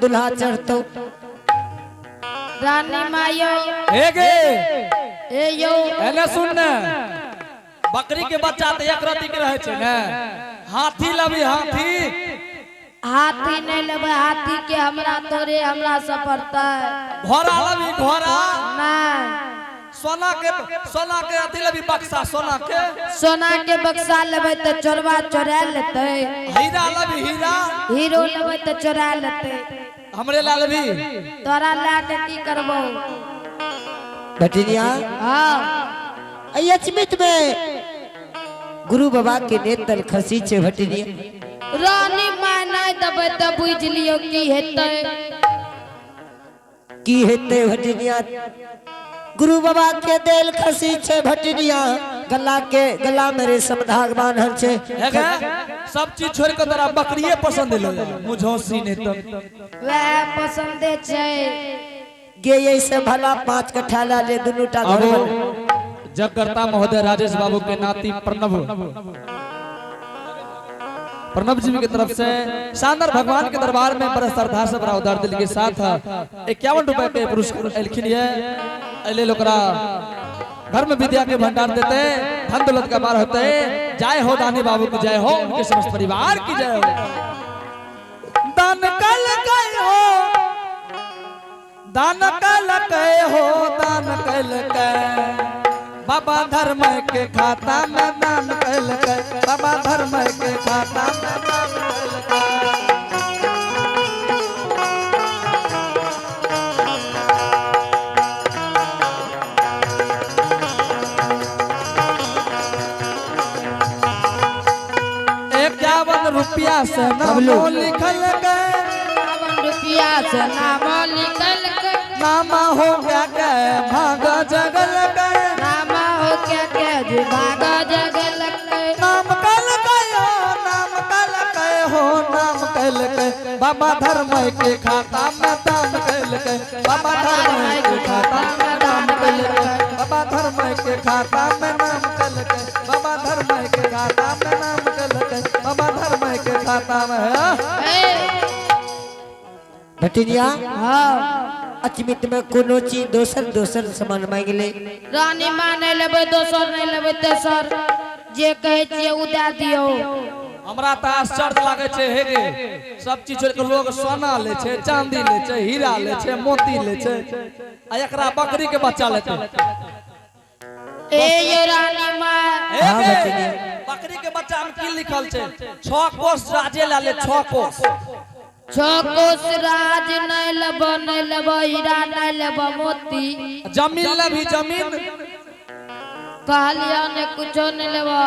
दुल्हा चढ़तो। रानी मायो। हे गे। ए यो। एने सुन ने, बकरी के बच्चा तो एक रति के रहे छै ने। हाथी लबी हाथी। हाथी नहीं लेबै, हाथी के हमरा तोरे हमरा से पड़तै। घोड़ा लबी घोड़ा। नहीं। सोना के अथी लबी बक्सा, सोना के। सोना के बक्सा लेबै तऽ चोरबा चोरा लेतै। हीरा लबी हीरा। हीरो लेबै तऽ चोरा लेतै। हमरे ला लबी। तोरा ला के की करबो? भटिनिया। हाँ। अचमित में गुरु बाबा के नेतल खसी छे भटिनिया। रानी माय नहीं देबै तऽ बुझि लियौ की हेतै। की हेतै भटिनिया? गुरु बाबा के देल खसी छे भटिनिया, गला के गला में रेशम धाग बान्हल छे। हे गे, सब चीज छोड़ के तोरा बकरिए पसंद एलो, मुझौसी ने तब। वएह पसंदे छे। गे ऐसे भला 5 कट्ठा ला ले दुनू टा घर अब बना। जगकर्ता महोदय राजेश बाबू के नाती प्रणब जी की तरफ से शानदार भगवान के दरबार में बड़ा श्रद्धा से बड़ा उदार दिल के साथ 51 रुपए के पुरस्कार एलखिन ये। अले लोकरा घर में विद्या के भंडार देते, धन दौलत का मार होते। जय हो दानी बाबू की जय हो, उनके समस्त परिवार की जय हो। दान कल गए हो, दान कल गए हो, दान कल गए बाबा धर्म के खाता में दान कल गए, बाबा धर्म के खाता में दान कल गए। 51 रुपया से नाम लिखल गए, 51 रुपया से नाम लिखल गए। नामा हो गया गए भाग जगल गए, नामा हो गया गए भाग जगल गए। नाम कल गए हो, नाम कल गए हो, नाम कल गए बाबा धर्म के खाता में दान कल गए, बाबा धर्म के खाता में दान कल गए, बाबा धर्म के खाता में नाम कल गए, बाबा धर्म के खाता में नाम कल गए, बाबा धर्म के खाता में। भटिनिया। हाँ। अचमित में कोनो चीज दोसर दोसर सामान मांग ले। रानी माँ नहीं लेबै, दोसर नहीं लेबै, तेसर जे कहै छियै उ दए दियौ। हमरा तऽ आश्चर्य लागै छै हे गे, सब चीज छोड़ि कऽ लोग सोना लै छै, चांदी लै छै, हीरा लै छै, मोती लै छै, आ एकरा बकरी के बच्चा लेतै। ए यो रानी माँ। हे हाँ, गे, बचनी। बकरी के बच्चा में की लिखल छै? 6 कोस राजे ला ले, 6 कोस। 6 कोस राज नहीं लेबो, नहीं लेबो हीरा, नहीं लेबो मोती। जमीन लेबी जमीन? कहलियो ने कुछो नहीं लेबो।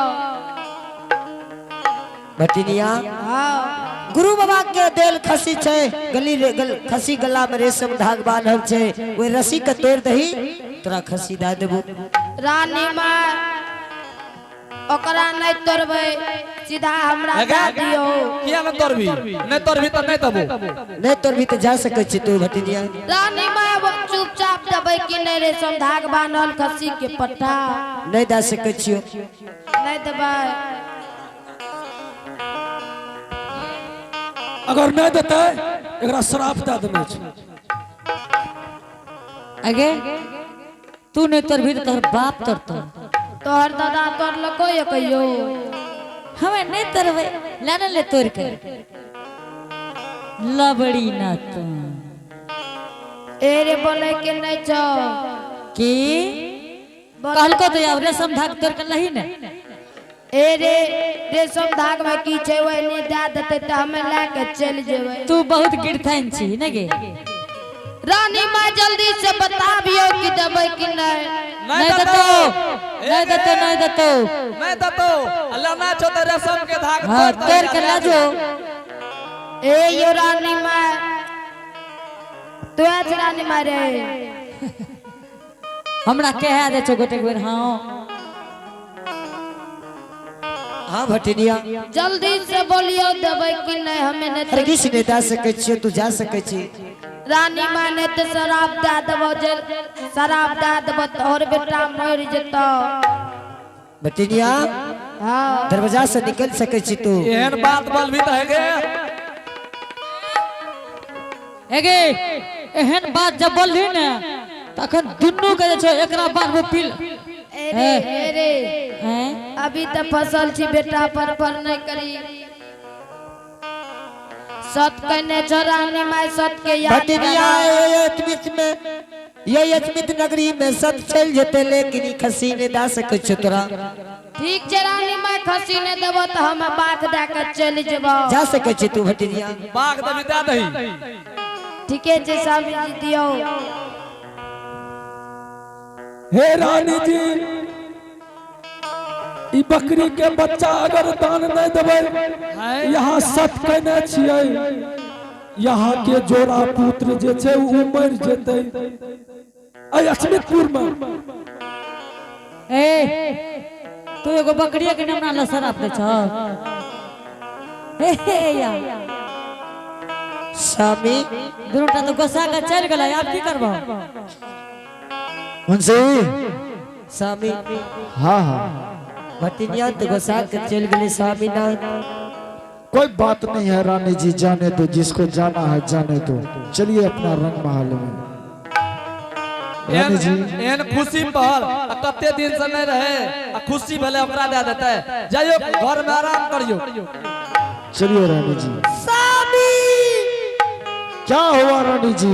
भटिनिया। हाँ। गुरु बाबा के देल खसी छे, गली रे, गल, खसी गला में रेशम धाग बान्हल छे, ओइ रस्सी के तोड़ दही तोरा खसी दए देबो। रानी माँ ओकरा नहीं तोड़बै, सीधा हमरा हे गे, दए दियौ। किया नहीं तोड़बी? नहीं तोड़बी तऽ नहीं देबो। नहीं तोड़बी तऽ जा सकै छी तू भटिनिया। रानी माँ चुपचाप देबै कि नहीं रेशम धाग बान्हल खसी के पट्टा? नहीं दए सकै छियौ। नहीं देबै। अगर नहीं देतै एकरा श्राप दए देने छै। अगे तू नहीं तोड़बी तऽ तोहर बाप तोड़तौ। तोहर दादा तोड़लको या कहियो? हमें नहीं तोड़बै, ला ना ले तोड़ के लबड़ी ना तू। ए रे बोले के नहीं छौ। की कहलको तो अब रेशम धाग तोड़ के लही ने। ए रे रेशम धाग में की छै ओहि नहीं दए देतै तऽ हमे लए के चलि जेबै। तू बहुत गिरथैन छी ने गे। रानी माँ जल्दी से बताबियो कि देबै कि नहीं। नहीं देतौ, नहीं देतौ, नहीं देतौ, नहीं देतौ। अल्लाह ना छौ तऽ रेशम के धाग हाँ, तोड़ के ला जो। ए यो रानी माँ तू आज रानी माँ रे। हमरा कह दे छौ गोटेक बेर। हाँ हाँ भटिनिया। जल्दी से बोलियो देबै कि नहीं हमें नहीं। हरगिज नहीं दए सकै छियौ, तू जा सकै छी। रानी माँ ने तो शराब दए देबो, जे शराब दए देबो तोहर बेटा मरि जेतौ। भटिनिया। हाँ। दरवाजा से निकल सकै छी तू। एहन बात बोलबी तऽ हे गे। एगे एहन बात जब बोलली ने तखन दुनू के जे छौ एकरा बाद वो पील ए रे ए रे हैं अभी तऽ फसल छी बेटा पर पर नहीं करी। सत कहने छौ रानी माय, सत के याद भटनिया करा। ये अचमित में ये अचमित नगरी में सत चल जेते, लेकिन ई खसी ने दा सकै छौ तोरा। ठीक छै रानी माय, खसी ने देबो तऽ हम बाघ दए के चलि जेबो। जा सकै छी तू भटनिया। बाघ दबी दे दही। ठीके छै स्वामी जी, दियौ। हे रानी जी, ई बकरी के बच्चा अगर दान नहीं देबै, यहाँ सत कहने छियै, यहाँ के जोड़ा पुत्र जे छै उ मरि जेतै एहि अचमितपुर में। ए तू एगो बकरिया के नाम ना शराब दे छौ। हे हे या स्वामी दुनू टा तो गोसा के चल गेलै, आब की करबो? मुंशी। स्वामी। हाँ हाँ। भटनिया तो गोसा के चल गेलै स्वामी नाथ। कोई बात नहीं है रानी जी, जाने दो, जिसको जाना है जाने दो। चलिए अपना रंग महल में रानी जी। एहन खुशी पहल आ कते दिन से नहीं रहे आ खुशी भेलै ओकरा दए देतै। जाइयो घर में आराम करियो। चलिए रानी जी। स्वामी। क्या हुआ रानी जी?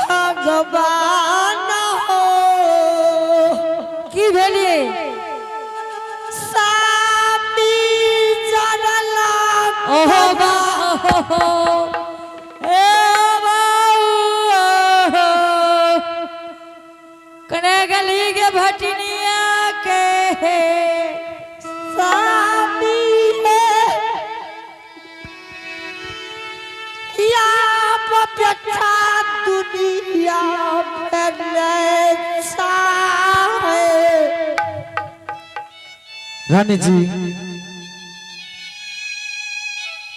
भगवान हो। की भेलिए? स्वामी जरला। ओहो बा ओहो ए बाऊ ओहो। कने गली के भटनिया के। स्वामी है या बेटा दुनिया में है। रानी जी,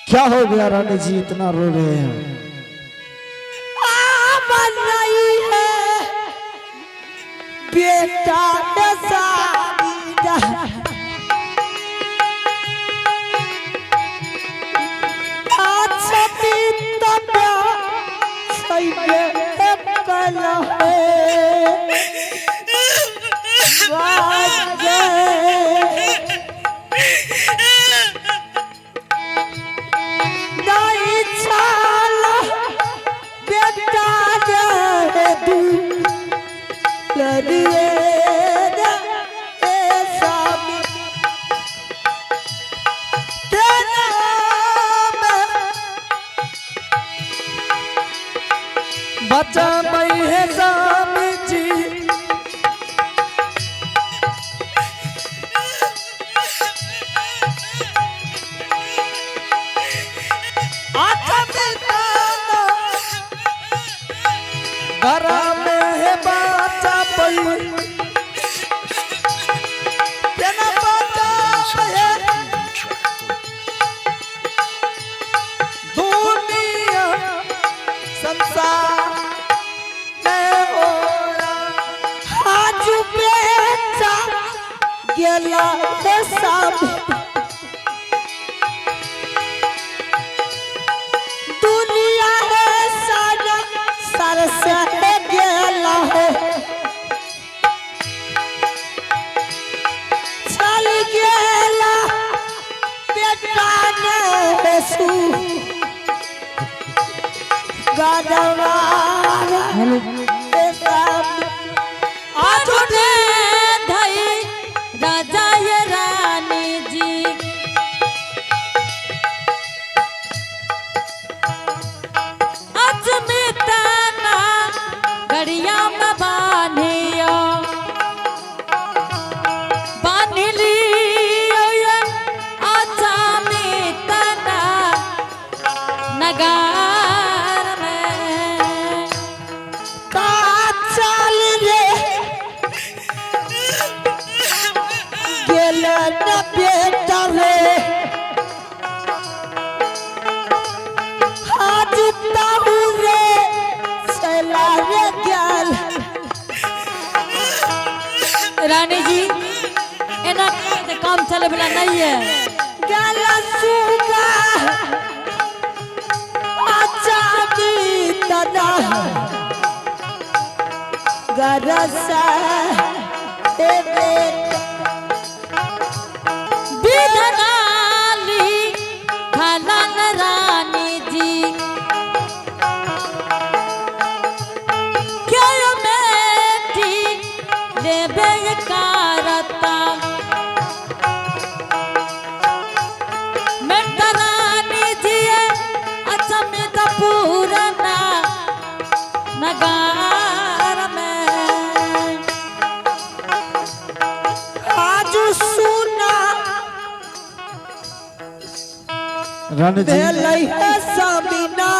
क्या हो गया रानी जी, इतना रो रहे हैं? बन रही है बेटा स्वामी। अच्छा कल है। नहीं चाल बेटा रे दू लड़िए रे स्वामी तेरा में बच्चा है स्वामी जी। गरा में है बच्चा पई तेना बच्चा है दुनिया संसार में हो। आज बेटा गेला रे स्वामी, दुनिया है सारा सर से गेला है, चल गेला बेटा ने सु गदवा रे स्वामी। आज उठे धई राजा ये रानी जी अजमितना गड़िया में बांधियो बांध लियो ये अजमितना नगार में। का चल रे गेल न बेटा रे, आज ताऊ रे चला रे गेल। रानी जी, एना के काम चले वाला नहीं है। गेल सुगा आज तना गरसा ए बेटा विधनाली खलन रानी जी क्यों बेटी लेबे कारता मैं रानी जी अच्छा मैं तो पूरना नगार में आज सुना रानी जी भेलै है समीना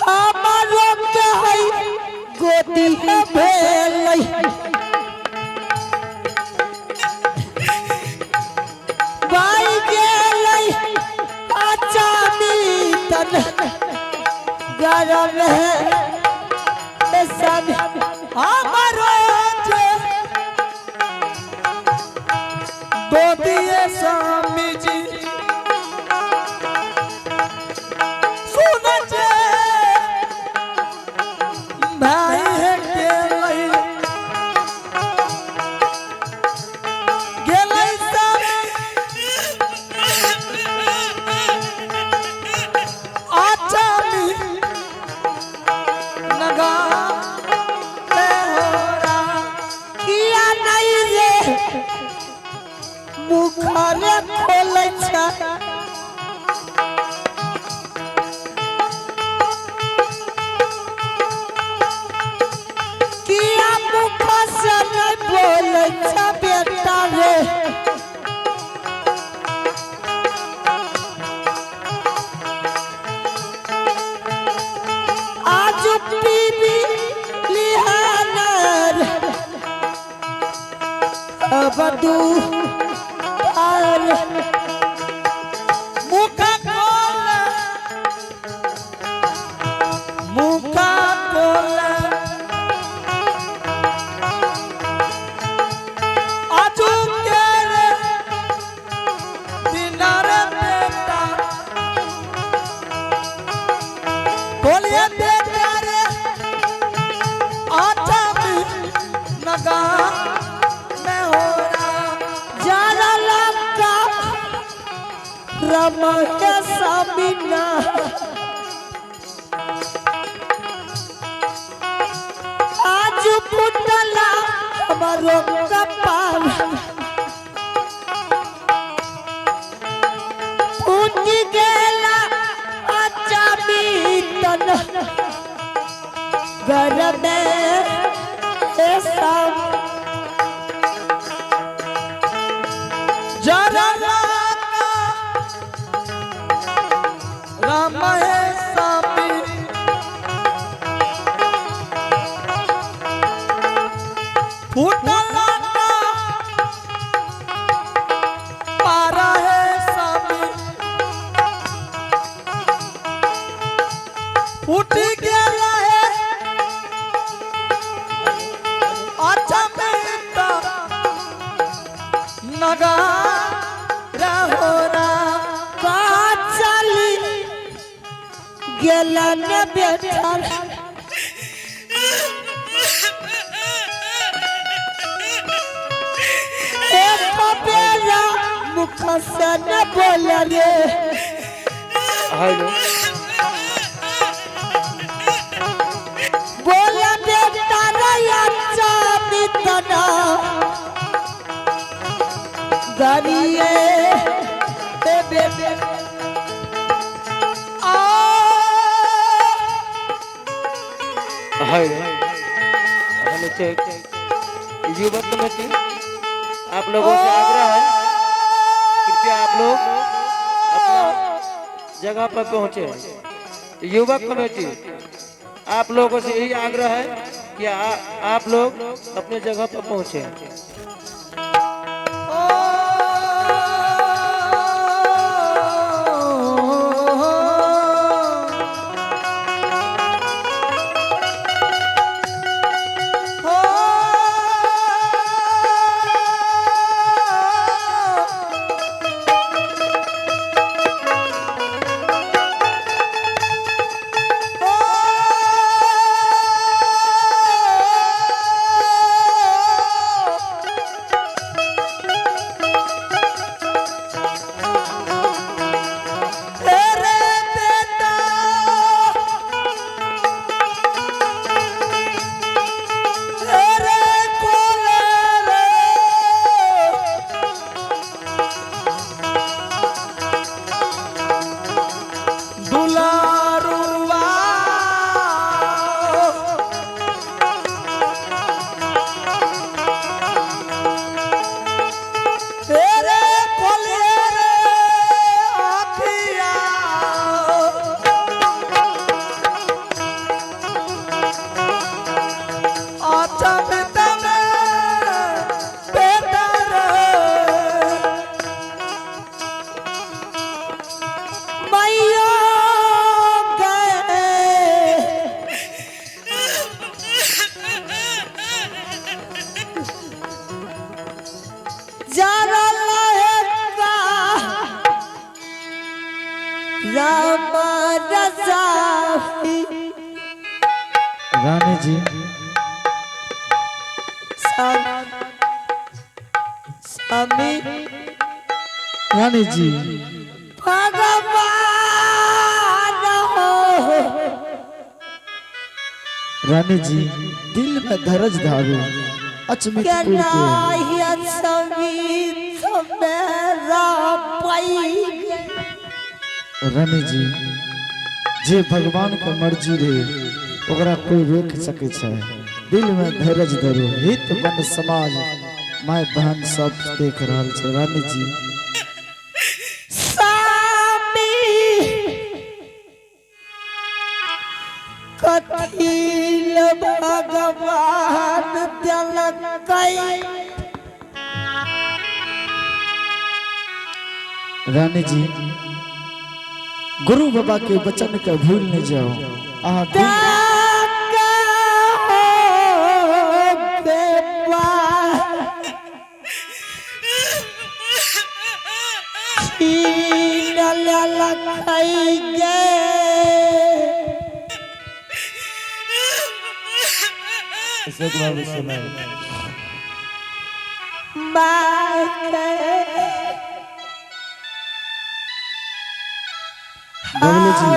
हमारो के है गोदी भेलै बाई गेलै अचामी तन गरम है सब हमारो जे गोदिए स्वामी जी सुन जे भाई है गेलै गेलै स्वामी आचामी नगा ले हो राम। किया नहीं रे मुखर खोलै छै किया मुख से नहीं बोलै छै बेटा रे आज पीबी लिहानर बदू और मुखा खोल मुखा खोल आजू के रे दिनार बेटा खोलिए बेटा रे आचा भी नगा मैं हो रहा जरा लंका रमा के सामिना आज फुटला हमारो कपाल फूट गेला अच्छा बीतन घर में ए सब जरा राम है स्वामी फूटला का पारा है स्वामी फूट गया है अच्छा बेटा नगा रहो राम चली गेलन बेठल एक बेरा मुख से न बोल रे हेलो बोल बेटा रे अच्छा बितना गरिए ए बेटे आ हेलो हेलो चेक युवक कमेटी आप लोगों से आग्रह है कृपया आप लोग अपना जगह पर पहुंचे। युवक कमेटी आप लोगों से यही आग्रह है कि आप लोग अपने जगह पर पहुंचे। ओ राम रसाही रानी जी स्वामी रानी जी भगवान हो रानी जी दिल में धरज धारू अचमितपुर के कनाहिया समीत मेरा पाई रानी जी जे भगवान के मर्जी रे ओकरा कोई रोक सके छै। दिल में धैर्य धरू, हित बन समाज माय बहन सब देख रहल छै। रानी जी स्वामी कथिल भगवान देलकै। रानी जी गुरु बाबा के वचन के भूल नहीं जाओ। अहाँ दिल अशोक बाबू सुनाए। बबलू जी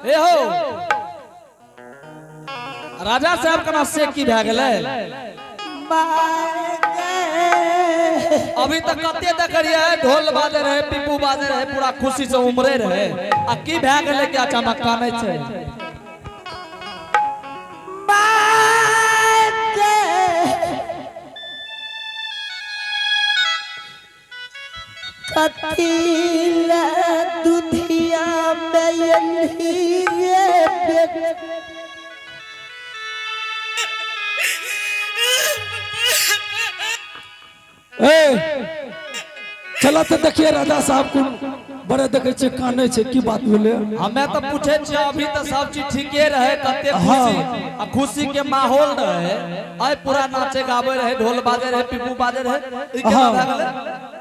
ए हो राजा साहब के से की भए गेलै? अभी तक कते देखलियै ढोल बाजे रहे, पीपू बाजे रहे, पूरा खुशी से उमरे रहे, आ की भए गेलै कि अचानक कानै छै? कथिल दुधिया में एलही रे बेटी। ए चला तऽ देखिए राजा साहब को बड़े देखे छियै कानै छै, की बात भेलै? हमे तऽ पूछे छियै, अभी तऽ सब चीज ठीके रहे, कते खुशी आ खुशी के माहौल रहे, आइ पूरा नाचे गाबे रहे, ढोल बाजे रहे, पीपू बाजे रहे, ई केना भए गेलै?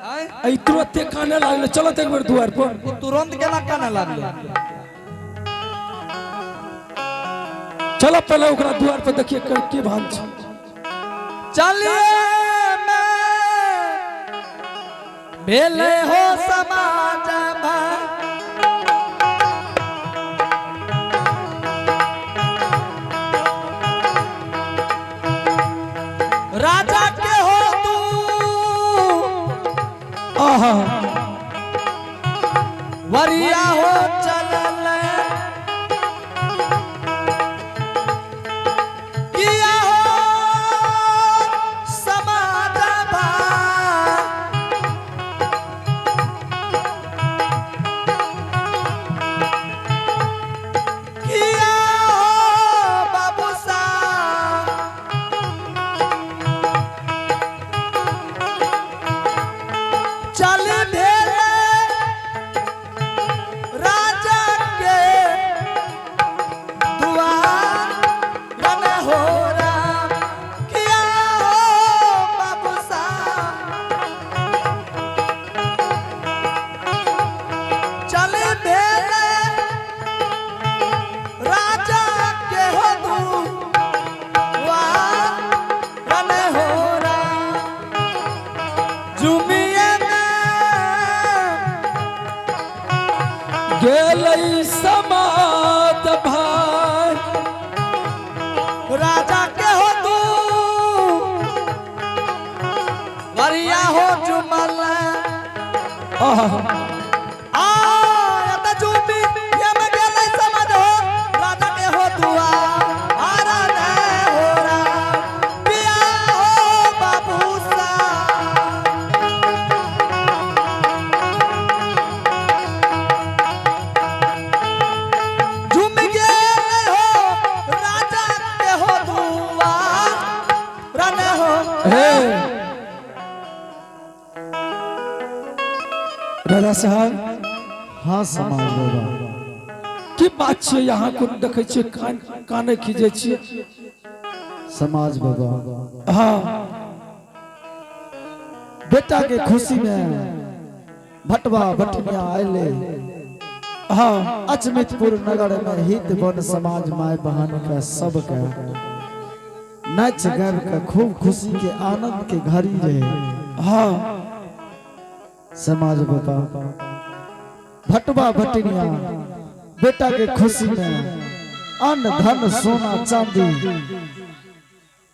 आँय? आ ई तुरते काने लागलै। चलो तऽ एक बेर दुआर पर। ओ तुरंत केना काने लागलै? चलो पहले ओकरा दुआर पर देखिए की भान छै। चलिए में भेले हो समाज में राजा के हो तू आहा वरिया हो चलल किया हो समाज भा किया हो बाबू साहब चल भेले राजा के दुआर रन हो राम किया हो बाबू साहब चल भेले राजा के हो दुआर रन हो राम जुमिए में गेलै समाज भाई। राजा के हो तू वरिया हो चुमल आहा आ त चुमी ये में गेलै समझ हो राजा के हो दुआ आरा ने हो राम पिया हो बाबू सा झूम गेलै हो राजा के हो दुआ रन हो। हे राजा साहब। हाँ समाज बाबा। की बात छै? यहाँ कोन देखै छियै कान काने खींचै छियै? समाज बाबा। हाँ। बेटा के खुशी में भटवा भटनिया आयले। हाँ। अचमितपुर नगर में हित वन समाज माय बहन का सबके नाच गाब के खूब खुशी के आनंद के घड़ी रहे। हाँ। समाज बाबा भटवा भटनिया बेटा के खुशी में अन्न धन सोना चांदी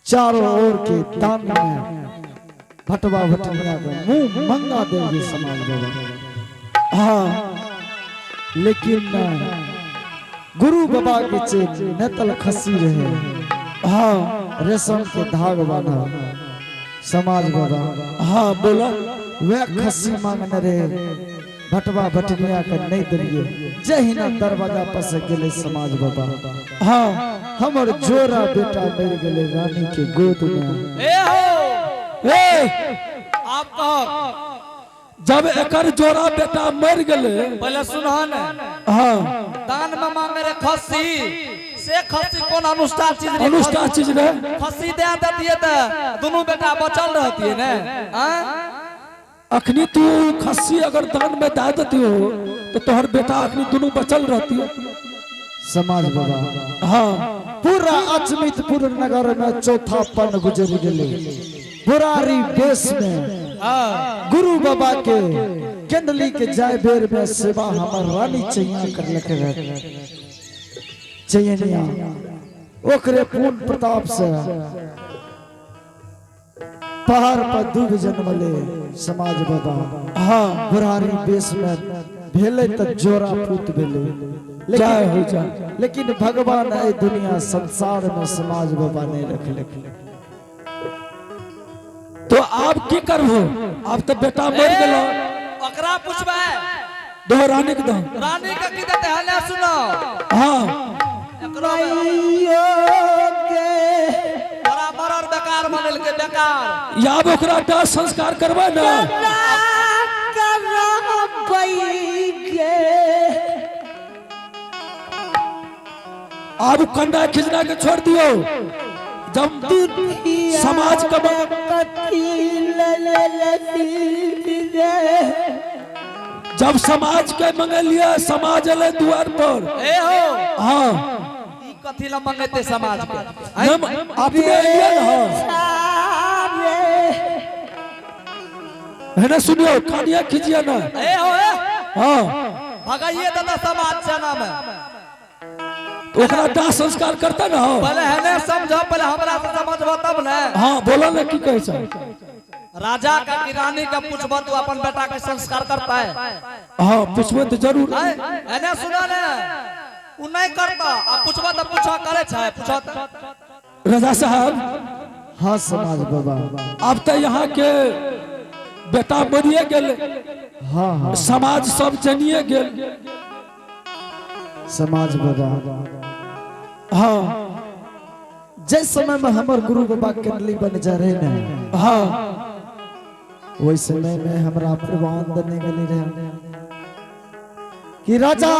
चारों ओर के दान में भटवा भटनिया के मुंह मंगा देंगे समाज बाबा। हाँ। लेकिन गुरु बाबा के चेन नेतल खसी रहे। हाँ। रेशम के धाग बांधा समाज बाबा। हाँ, बोला। वे खसी मांगने रहे भटवा भटनिया के नहीं दिलिए। जहिना दरवाजा पर से गेले समाज बाबा। हाँ। हमर जोरा बेटा मर गेले रानी के गोद में। ए हो ए, आप कहो जब एकर जोरा बेटा मर गेले। पहले सुनह ने। हाँ। दान में मांगे रे खस्सी से खस्सी कोन अनुष्ठान चीज रे? अनुष्ठान चीज रे। खस्सी दे देतिए त दोनों बेटा बचल रहतिए ने। अखनी तू खस्सी अगर दान में दे देती हो तो तोहर बेटा अखनी दोनों बचल रहती है। समाज बाबा। हाँ। पूरा अचमितपुर नगर में चौथा पन गुजर गेले। बुरारी बेस में गुरु बाबा के केंडली के जाय बेर में सेवा हमर रानी चैया कर लके रहे चैनिया ओकरे पूर्ण प्रताप से पहाड़ पर दुब जन्मले समाज बाबा। हाँ। बुरारी बेस में भेले त जोरा पूत भेले। जय हो जय। लेकिन भगवान ए दुनिया संसार में समाज बाबा नहीं रखले। तो आप की करबो? आप तो बेटा मर गेलो। ओकरा पूछबै दो रानी के दो। रानी के की देते हले सुनो। हाँ। एकरो बड़ा मरर बेकार मानल के बेकार। या अब ओकरा दाह संस्कार करबै ना। आब कंडा खिंचना के छोड़ दियो। जब समाज का जब समाज के मंगलिए समाज अले द्वार पर। ए हो। हाँ। ई कथी ला मंगेते समाज के? हम अपने लिए ना। है ना, सुनियो कानिया खिंचिए ना। ए हो ए। हाँ। भगाइए दादा समाज से नाम है। तो ओकरा दाह संस्कार करता ना हो। पहले है ना समझो, पहले हमरा से समझबो तब ने। हाँ, बोला ना की कहै छै। राजा का कि रानी का पूछबो तो अपन बेटा के संस्कार करता है। हाँ, पूछबो तो जरूर। है ना, सुनो ने उ नहीं करता आ पूछबो तो पूछा करे छै, पूछो तो। राजा साहब। हाँ समाज बाबा। अब तो यहाँ के बेटा मरिए गेल। हाँ हाँ। समाज सब जनिए गेल। समाज बाबा। हाँ। जिस समय में हमर गुरु बाबा केंडली बन जा रहे ने। हाँ। वही समय में हमरा प्रवान देने गेले रहे कि राजा।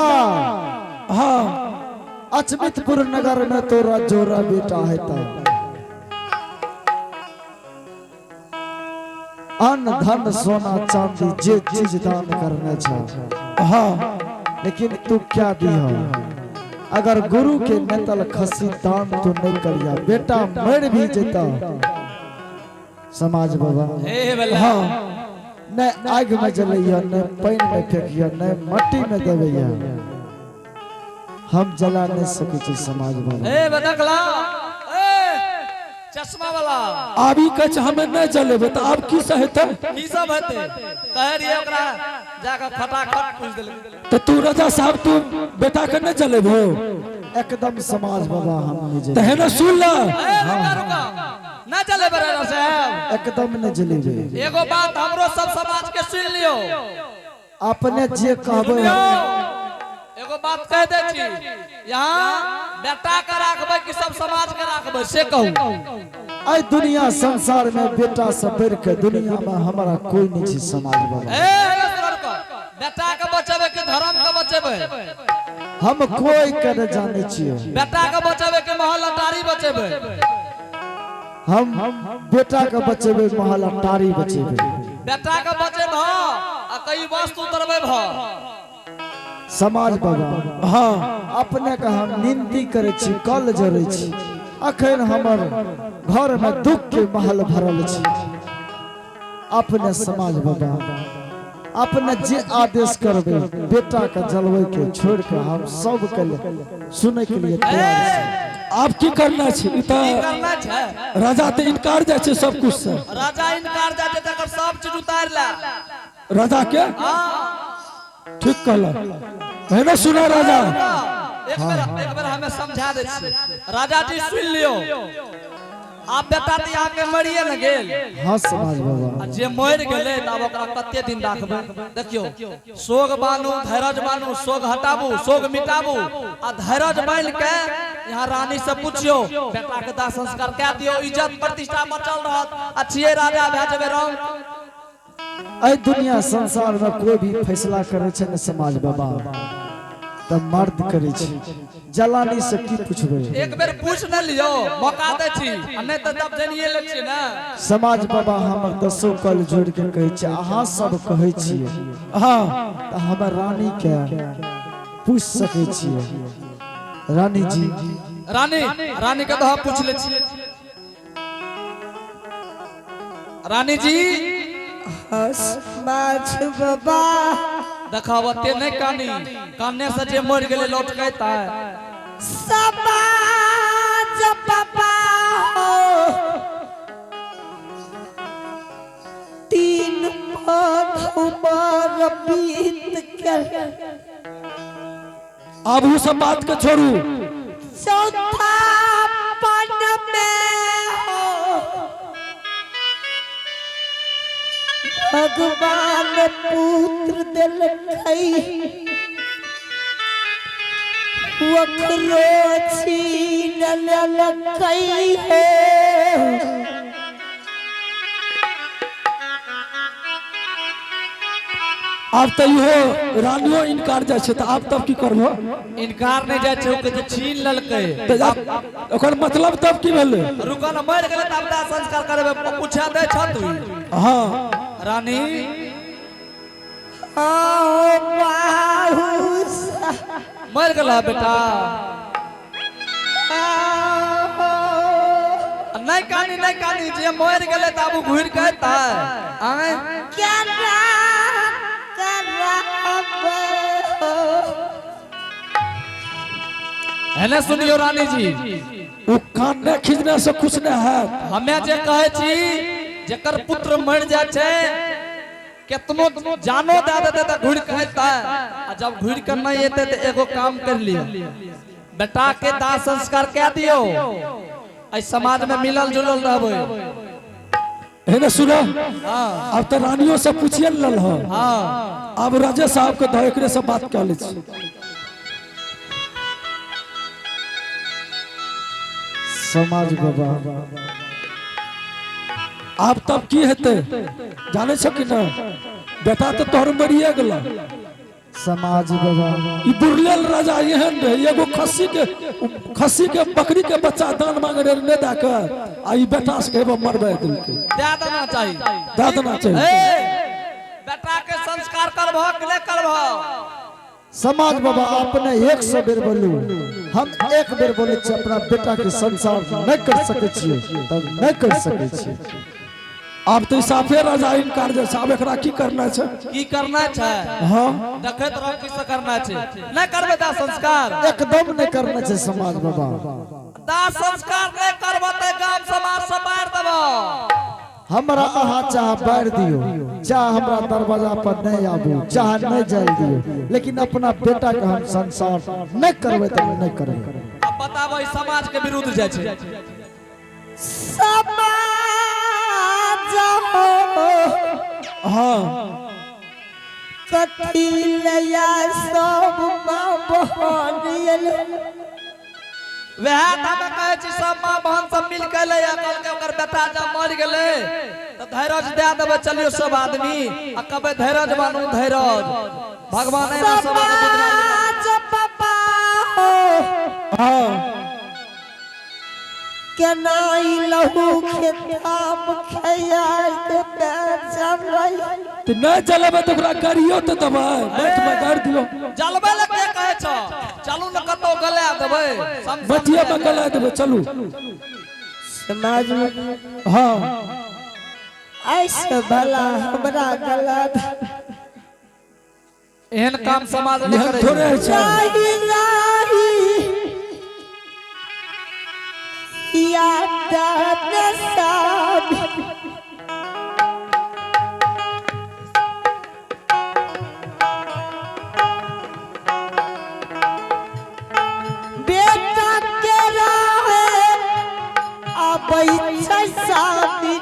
हाँ। अचमितपुर नगर में तोरा जोरा बेटा है ता अन्न धन सोना चांदी जे चीज दान करने छा। हाँ। लेकिन तू क्या दिया? अगर गुरु के नेतल खसी दान तू नहीं करिया बेटा मर भी जेता। समाज बाबा। हाँ। न आग में जलैया न पानी में फेंकिया न मट्टी में देवैया हम जला नहीं सके छी समाज बाबा। ए बदकला ए चश्मा वाला आबी कछ हमें नहीं जलेबे तो आप की सहेते? की सब हेते? कह रही ओकरा जाके फटाफट पूछ देलकै। तो तू राजा साहब तू बेटा के नहीं जलेबो? एकदम समाज बाबा हम नहीं तो है जलेबे। ना सुन ला। ए रुका रुका ना जलेबे राजा साहब। एकदम नहीं जलेबे। एगो बात हमरो सब समाज के सुन लियो। अपने जे कहबे। एगो बात कह दे छी यहाँ बेटा के राखबै कि सब समाज के राखबै से कहू। आई दुनिया संसार में बेटा से बढ़ के दुनिया में हमारा कोई नहीं छी समाज बाबा। ए बेटा के बचेबै कि धर्म के बचेबै? हम कोई के नहीं जाने छियै। बेटा के बचेबै कि महल अटारी बचेबै? हम बेटा के बचेबै महल अटारी बचेबै। बेटा के बचे भ आ कई वस्तु उतरबे भ। समाज बाबा, हाँ, अपने के हम निंदी करे छी, कल जरे छी। अखन हमर घर में दुख के महल भरल छी। अपने समाज बाबा, अपने जे आदेश करबे बेटा के जलवे के छोड़ के हम सब के सुने के लिए तैयार छी। आब की करना छै? ई की तऽ करना छै? राजा तऽ इनकार जाइ छै सब कुछ से। राजा इनकार जाते तकर सब चीज उतार ला। राजा के ठीक कहल है ना? सुना राजा। एक बेर हमें समझा दे छी। राजा जी सुन लियो, आप बेटा तऽ यहाँ के मरिए न गेल। हाँ समाज बाबा। आ जे मरि गेलै तऽ आब ओकरा कते दिन राखबै? देखियौ, सोग बानू, धैरज बानू, सोग हटाबू, सोग मिटाबू आ धैरज बान्हि के यहाँ रानी से पुछियो, बेटा के दाह संस्कार कए दियौ, इज्जत प्रतिष्ठा बचल रहत आ छियै राजा भए जेबै रंग। एहि दुनिया संसार में कोई भी फैसला करे छै ने समाज बाबा, तऽ मर्द करे छै। जलानी से की पूछबै? एक बेर पूछ न लियो, मौका दै छी आ नहि तऽ तब जानिए लै छियै ने। समाज बाबा, हमर दसो कल जोड़ के कहै छै, अहाँ सब कहै छियै तऽ हमर रानी के पूछ सकै छियै। रानी जी। रानी, रानी के तऽ हम पूछ लै छियै। रानी जी। समाज बाबा। देखब ओते नहि कानी, कानने से जे मरि गेलै लौट के अयतै? समाज बाबा हो, 3 पद उमर बीत गेल। आब उ सब बात के छोड़ू। चौथा पन में हो भगवान पुत्र दिलकै, ओकरो छीन लेलकै हे। आब तऽ इहो रानियो इनकार जाइ छै, तऽ आब तब की करबो? इनकार नहि जाइ छै, ओ कहै छै छीन लेलकै। तऽ आब ओकर मतलब तब की भेलै? रुकऽ ने, मरि गेलै तऽ आब दाह संस्कार करेबै, पूछा दै छ तू? हाँ। रानी। आओ बाहु। मरि गेल बेटा? नहि कानी, नहि कानी, जे मरि गेलै तऽ आब ओ घुरि के अयतै? आँय? केना करब हो? एने सुनियो रानी जी। ओ कान खींचने से कुछ नहीं है। हमे जे कहै छी, जेकर पुत्र मरि जाइ छै, केतनो जानो दए देतै तऽ घुरि के अयतै? आ जब घुरि के नहि एतै तऽ एगो काम कर लियौ, बेटा के दाह संस्कार कए दियौ, एहि समाज में मिलल जुलल रहबै। है ना, सुनो। हाँ। अब तो रानियों से पूछिए लल हो। हाँ। अब राजे साहब के दो एकरे से बात कर ले छी। समाज बाबा। आब तब की हेतै जाने छो कि ना? बेटा तो तोहर मरिए गेल। समाज बाबा। ई बुरलेल राजा एहन रहे, एगो खस्सी के बकरी के बच्चा दान मांगे रहे, नहीं दे के आ ई बेटा से कहबो मरबे देलकै। दए देना चाही। दए देना चाही। ए, बेटा के संस्कार करबह कि नहि करबह? समाज बाबा, अपने 100 बेर बोलू, हम एक बेर बोले छी, अपना बेटा के संसार नहीं कर सके छियै तब नहीं कर सके छियै। आब तो साफे राजा इनकार जे छै, आब एकरा की करना छै? की करना छै? हाँ। देखैत रह की से करना छै। नहि करबै दाह संस्कार? एकदम नहीं करना छै समाज बाबा। दाह संस्कार नहि करबह तऽ गाम समाज से बाहर देबह। हमरा अहाँ चाहे बाहर दियो, चाहे हमरा दरवाजा पर नहीं आबू, चाहे नहीं जाय दियो, लेकिन अपना बेटा के हम संसार नहीं करबै तऽ नहीं करबै। अब बताबो, ई समाज के विरुद्ध जाइ छै। समाज हो। हाँ। कथी लया सब माँ बहन? वएह तऽ हमे कहै छी, सब माँ बहन सब मिल के ले कहलकै, ओकर बेटा जब मरि गेलै तऽ धैरज दए देबै, चलियो सब आदमी आ कहबै धैरज बानू, धैरज भगवान एना सब आदमी। समाज बाबा हो। हाँ। केना ई लहू के दाम खैया देबै? तो नहीं जलेबै तऽ ओकरा गरियो तऽ देबै, माटि में गाड़ि दियौ। जलबै लए के कहै छौ? चलू ने कतौ गला देबै। मटिया में गला देबै, चलू। समाज में हाँ। ऐसे भला हमरा गला दे। एहन काम समाज नहि एहन करै थोड़े छै। होइ छै। राही राही याद साबी बेटा के राहे आबै छै साबी।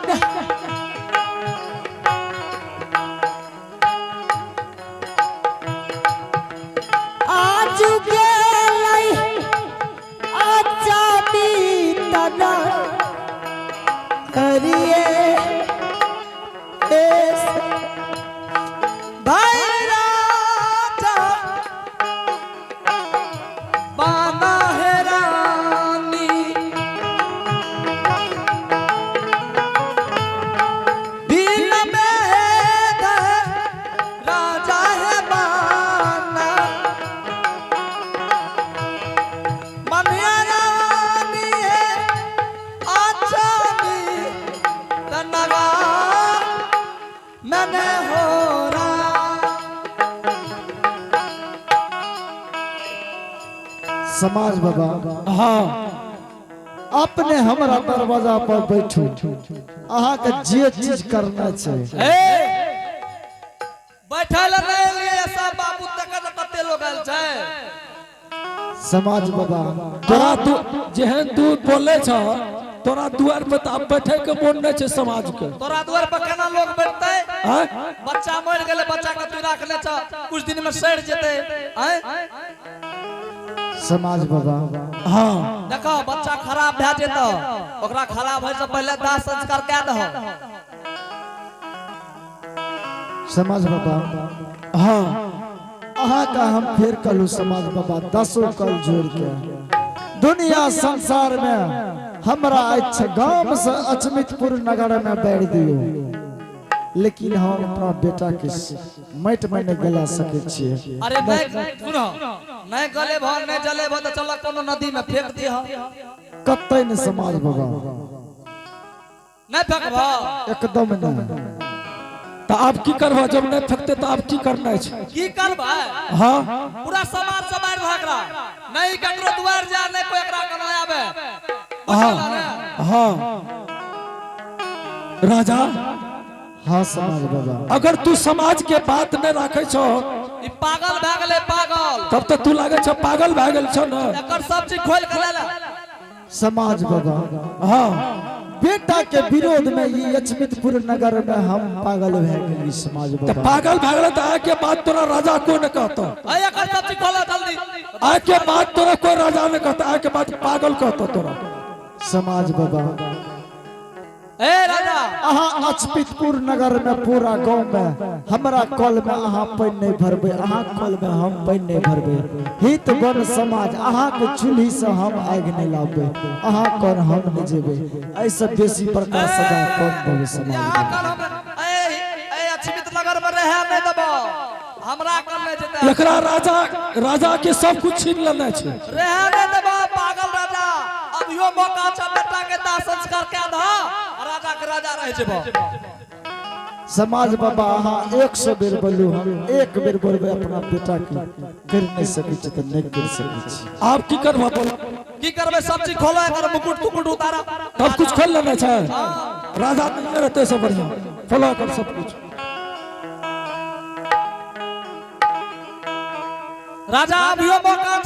आज गेलै अचाबी तना करिए एस भाई राजा बाना है रानी, बिन भेद राजा है बाना, मनिया रानी है आचामी तनगा मैंने हो रहा। समाज बाबा, हाँ। अपने हमरा दरवाजा पर बैठू, अहाँ के जे चीज करना छै। ए बैठल नहि एलियै सब बाबू, तकर कते लोग आयल छै। समाज बाबा, तोरा तू जेहन तू बोले छ, तोरा दुआर पर तऽ आब बैठे के मोन नहि छै समाज के। तोरा दुआर पर केना लोग बैठतै? आँय? बच्चा मरि गेलै, बच्चा के तू राखने छ, कुछ दिन में सड़ि जेतै। आँय? समाज बाबा, हाँ। देखो, बच्चा खराब भए जेतौ, ओकरा खराब होइ से पहिले दाह संस्कार कए दहो। समाज बाबा, हाँ। अहाँ का हम फेर कहलू समाज बाबा, दसो कल जोड़ के दुनिया संसार में हमरा अच्छा गांव से अचमितपुर नगर में बैठ दियो, लेकिन हम अपना बेटा के माटि में नहीं गला सके छियै। अरे नहीं, सुनो, नहीं गले भ नहीं जले भ तऽ चल कोनो नदी में फेंक दिह। कतई नहीं समाज बाबा। नहीं फेंकबह? एकदम नहीं। तऽ आब की करबह? जब नहि फेकते तऽ आब की करना छै? की करबै? हाँ। पूरा समाज से मारि दहक एकरा, नहीं ककरो दुआर जा, नहीं कोई एकरा कनो आवे। हाँ। बुझल ने? हाँ राजा। हाँ समाज बाबा। अगर तू समाज के बात नहीं राखे छो, ई पागल भए गेलै, पागल। तब तऽ तू लागे छ पागल भए गेल छौ ने। एकर सब चीज खोल के ले ले। समाज बाबा, हाँ। बेटा के विरोध में ये अचमितपुर नगर में हम पागल भए गेली समाज तऽ बाबा। पागल भए गेल तऽ आइ के बाद तोरा राजा कोई नहीं कहतो। अय, एकर सब चीज खोलो जल्दी। आइ के बाद तोरा कोई राजा नहीं कहता, आइ के बाद पागल कहतो तोरा। समाज बाबा, ए राजा। अहाँ अचमितपुर नगर में पूरा गांव में हमरा कल में अहाँ पानि नहीं भरबै, अहाँ कल में हम पानि नहीं भरबै। हित वन समाज, अहाँ के चूल्ही से हम आगि नहीं लाबबै, अहाँ कौन हम नहीं जेबै। ऐसे बेसी बड़का सजा कौन देबै समाज यहाँ बाबा? कल हम ए ए अछमित नगर में रहे नहीं देबो, हमरा कल नहीं जेतै। एकरा राजा राजा के सब कुछ छीन लेने छै। रहे नहीं देबो पागल राजा। अब यो मौका छ, बेटा के दाह संस्कार कए दह, राजा के राजा रह जेबो। समाज बाबा, अहाँ 100 बेर बोलू, हम एक बेर बोलबै, अपना बेटा के कर नहीं सकै छी तऽ नहीं कर सकै छी। आब की करबह, बोल? की करबै? सब चीज खोलो, एकर मुकुट तुकुट उतारा। सब कुछ खोल लेने छै। राजा नहीं रहते सब बढ़िया, फॉलो कर सब कुछ। राजा, अभियो मौका छ,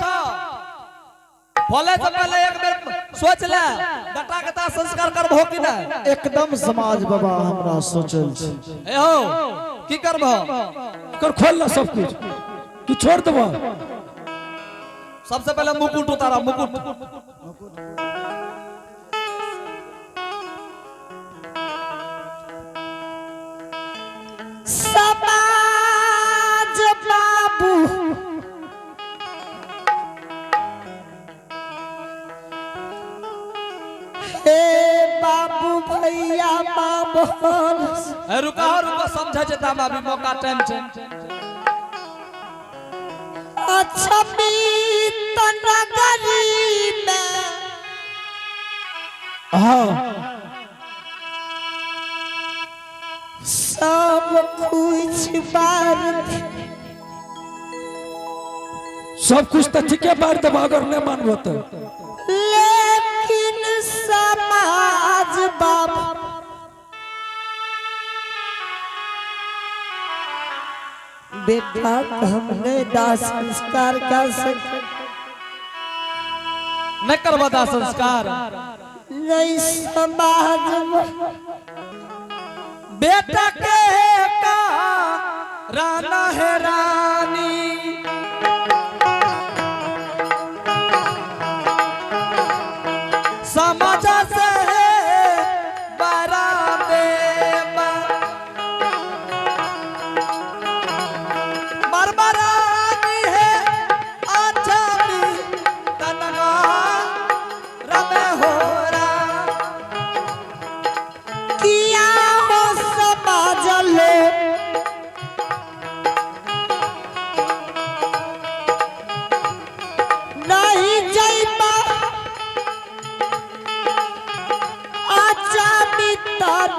बोले से पहले एक बेर सोच ले, बेटा के दाह संस्कार करबहो कि नहीं? एकदम समाज बाबा, हमरा सोचल छी। ए हो, की करबहो? कर खोल ले सब कुछ कि छोड़ देबह? सबसे पहले मुकुट उतारा, मुकुट। समाज बाबू, हे बाबू भैया मामा। बहन। ए, रुका हो, रुका, समझे छै त अभी मौका टाइम छै। अच्छा नगरी में हाँ। सब कुछ बार सब कुछ तो ठीके बार देबो अगर नहीं मानबो तो। लेकिन समाज बाप बेटा हमने दाह संस्कार कर सके। नहीं करबा दाह संस्कार? नहीं समाज में। बेटा के का राना है रानी, समाज से है बरा देवा। मरमरानी है अच्छा भी तनगा रमे हो रा। किया हो समाज लोग नहीं जइबा आचा मितन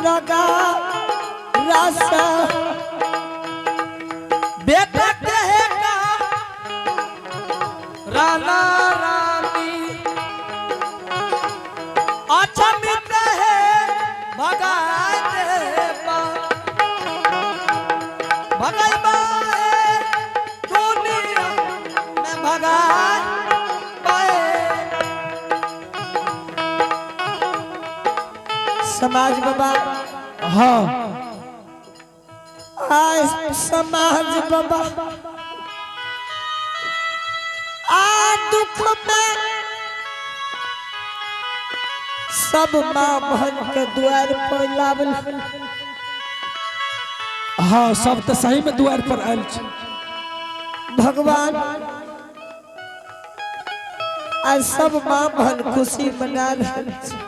लगा रस। बेटा कहे का राना रानी, अच्छा मित्र है भगाए देवा। भगाई बाए दुनिया में भगाए बाए। समाज बाबा। हाँ। आज समाज बाबा आ दुख में सब माँ बहन के द्वार पर लावल। हाँ, सब तो सही में द्वार पर आयल छै। भगवान आज सब माँ बहन खुशी मना रहल छै।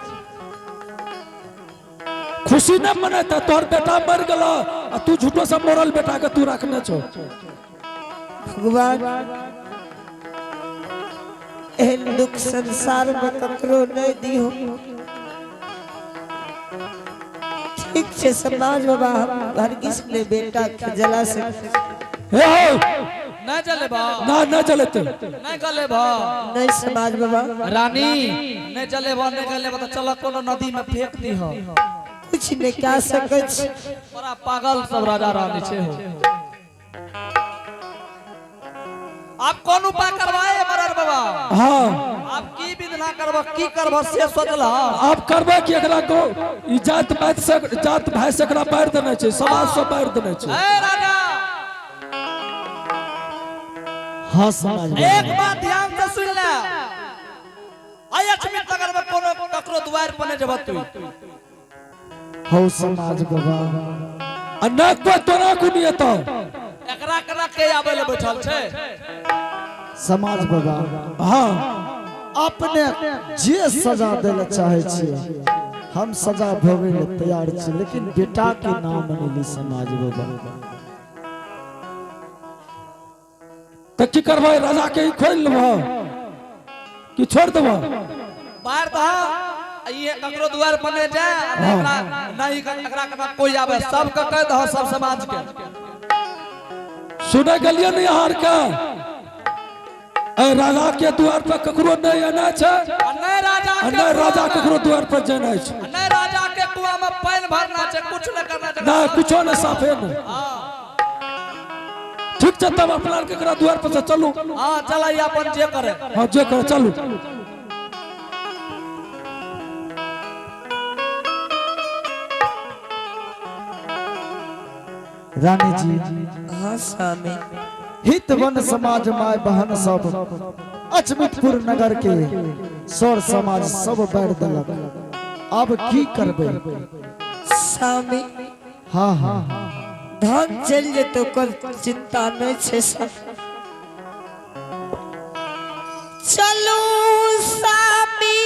खुशी न मनेता, तोहर बेटा मर गेलो आ तू झूठो से मरल बेटा के तू रखने छो। भगवान एहन दुख संसार में ककरो नहीं दियो। ठीक छै समाज बाबा, हम हरगिज ने बेटा के जला सके। हे हो। नहीं चले बा। ना ना चलेते। नहीं गले बा। नहीं समाज बाबा। रानी, नहीं चले बा, नहीं गले बा तो चल कोनो नदी में फेंक दी हो। कुछ नहीं कह सकै छी। बड़ा पागल सब राजा रानी छे हो। आप कौन उपाय करवाए मरर बाबा? हाँ। आप की विधना करब, की करब से सोचल? आप करबै कि एकरा को ई जात भाई से, जात भाई से एकरा बाहर देने छै, समाज से बाहर देने छै। ए राजा। हाँ समाज बाबा। एक बात ध्यान से सुन ले, आई अचमित नगर में कोनो ककरो द्वार पर नहीं जब तू। हौ समाज बाबा। आ न कोई तोरा को नहीं एतौ। एकरा करा के आबै ले बैठल छै? समाज बाबा। हाँ। अपने जे सजा दे ला चाहे छियै हम सजा भोगे ले तैयार छी, लेकिन बेटा के नाम नहीं समाज बाबा। तऽ की करबै, राजा के ई खोलि लेबह कि छोड़ देबह? बाहर दह, ये ककरो द्वार पर नहीं जाए, आ नहीं एकरा नहीं एकरा करा कोई आवे, सबके कह दह, सब समाज के। सुनै गेलियै ने यहाँ के? ए राजा के द्वार पर ककरो नहीं एना छै। आ नहीं राजा आ के नहि राजा कुआं में- ककरो द्वार पर जेनाइ छै। आ नहीं राजा के कुआं में पानि भरना छै, कुछ नहीं करना छै। नहि कुछो नहि, साफे नहि। ठीक छै, तब अपना आरके एकरा द्वार पर से चलू। हाँ चल, ई अपन जे करे। हाँ जे करे, चलू। रानी जी। हाँ स्वामी। हित वन समाज माय बहन सब अचमितपुर नगर के सौर समाज सब बैठ देलक, अब की करबै? स्वामी। हाँ हाँ। धन चलि जेतै ओकर चिंता नहीं छै सब। चलू स्वामी।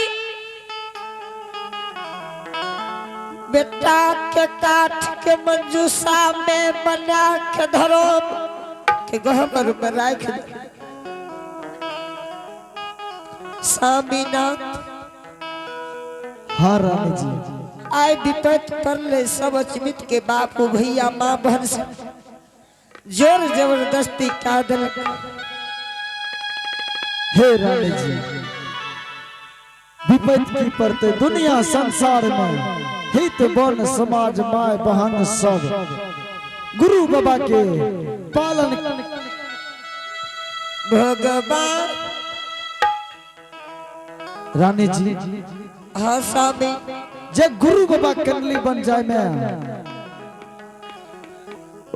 बेटा के काठ के मंजूषा में बना के धरो के गहबर में राख दे। स्वामीनाथ हाँ रानी जी आय विपत पड़ले सब अचमित के बापू भैया माँ बहन से जोर जबरदस्ती का दल। हे रानी जी, विपत की पड़ते दुनिया संसार में, हित बन समाज माय बहन सब गुरु बाबा के पालन। भगवान रानी जी, हाँ स्वामी, जे गुरु बाबा कंडली बन जाए में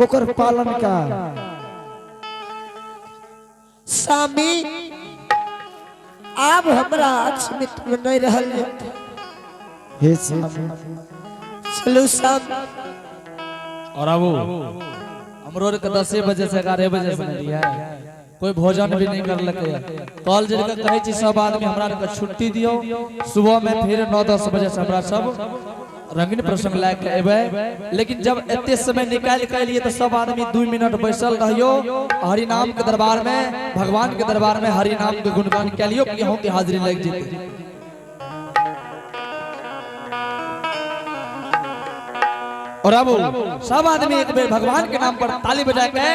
ओकर पालन का। स्वामी आब हमरा अचमित में नहीं रहल जेतै। हे स्वामी, चलू स्वामी। और अब हमरो के 10 बजे से 11 बजे से नहीं है, कोई भोजन भी नहीं कर लके। कॉल जड़ के कहै छी सब आदमी हमरा के छुट्टी दियो, सुबह में फिर 9-10 बजे से हमरा सब रंगीन प्रसंग लाए के एबै। लेकिन जब एते समय निकाल के एलिए तो सब आदमी 2 मिनट बैसल रहियो, हरि नाम के दरबार में, भगवान के दरबार में हरि नाम के गुणगान के लियो कि अहूँ के हाजिरी लग जेतै। और अब सब आदमी एक बेर भगवान के नाम पर ताली बजा के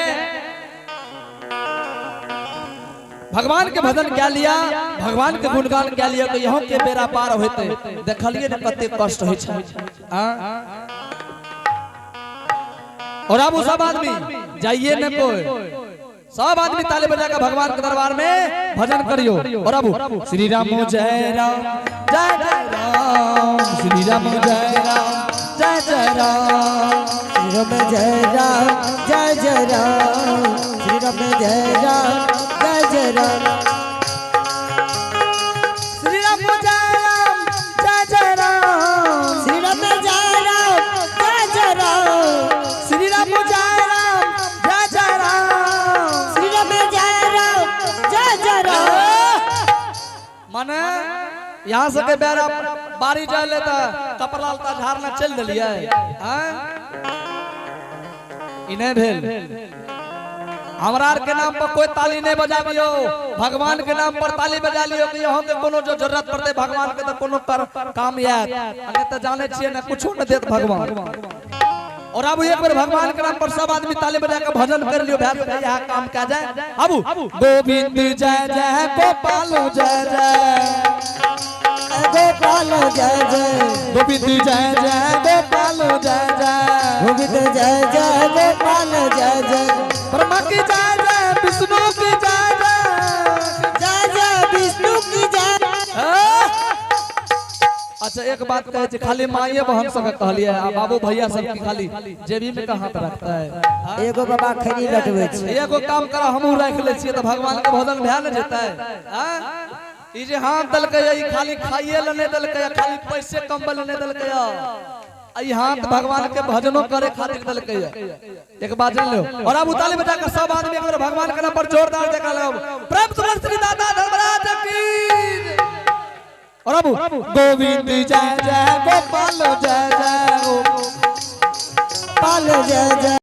भगवान के भजन क्या लिया, भगवान के गुणगान क्या लिया, तो यहाँ के बेरा पार होते देखलिए ने कते कष्ट होइ छै। और अब सब आदमी जाइए ने कोई, सब आदमी ताली बजा के भगवान के दरबार में भजन करियो। और अब श्री राम जय राम जय जय राम, श्री राम जय राम जय जय राम, श्री राम जय राम जय जय राम, श्री राम जय राम जय जय राम, श्री राम जय राम जय जय राम, श्री राम जय राम जय जय राम, श्री राम जय राम जय जय राम, श्री राम जय राम जय जय राम। माने यहाँ से के बेरा बारी जाए ले त कपड़ा लत्ता झाड़ना चल दिलिए। ई नहीं भेल। हमरा आर के नाम पर कोई ताली नहीं बजाबियो, भगवान के नाम पर ताली बजा लियो कि यहाँ के कोनो जो जरूरत पड़ते भगवान के तो कोनो कर काम आयत, नहीं तो जाने छिए ना कुछो न देत भगवान। और अब एक बार भगवान के नाम पर सब आदमी ताली बजा के भजन कर लियो, भैया यहाँ काम का जाए। अब गोविंद जय जय गोपाल जय जय गोपाल जय जय, गोविंद जय जय गोपाल जय जय, गोविंद जय जय गोपाल जय जय, ब्रह्मा की जय जय विष्णु की जय जय, जय जय विष्णु की जय। अच्छा एक बात कहे छी, खाली माइये बहन सब कहलिए आ बाबू भैया सब की खाली जेबी में कहाँ हाथ रखता है। एगो बाबा खैनी लटबै छै। एगो काम करा हमहूँ राखि लै छियै तऽ भगवान के भजन भए ने जेतै। ई जे हाथ देलकै ई खाली खाइए लए नहि देलकै, खाली पैसे कमबै लए नहि देलकै, ई हाथ भगवान के भजनो करे खातिर देलकै। एक बात जान लो। और अब उताली बजा कर सब आदमी एक बार भगवान के नाम पर जोरदार जयकार लगाओ, प्रेम सुमन श्री दादा धर्मराज की। और अब गोविंद जय जय गोपाल जय जय गोपाल जय जय।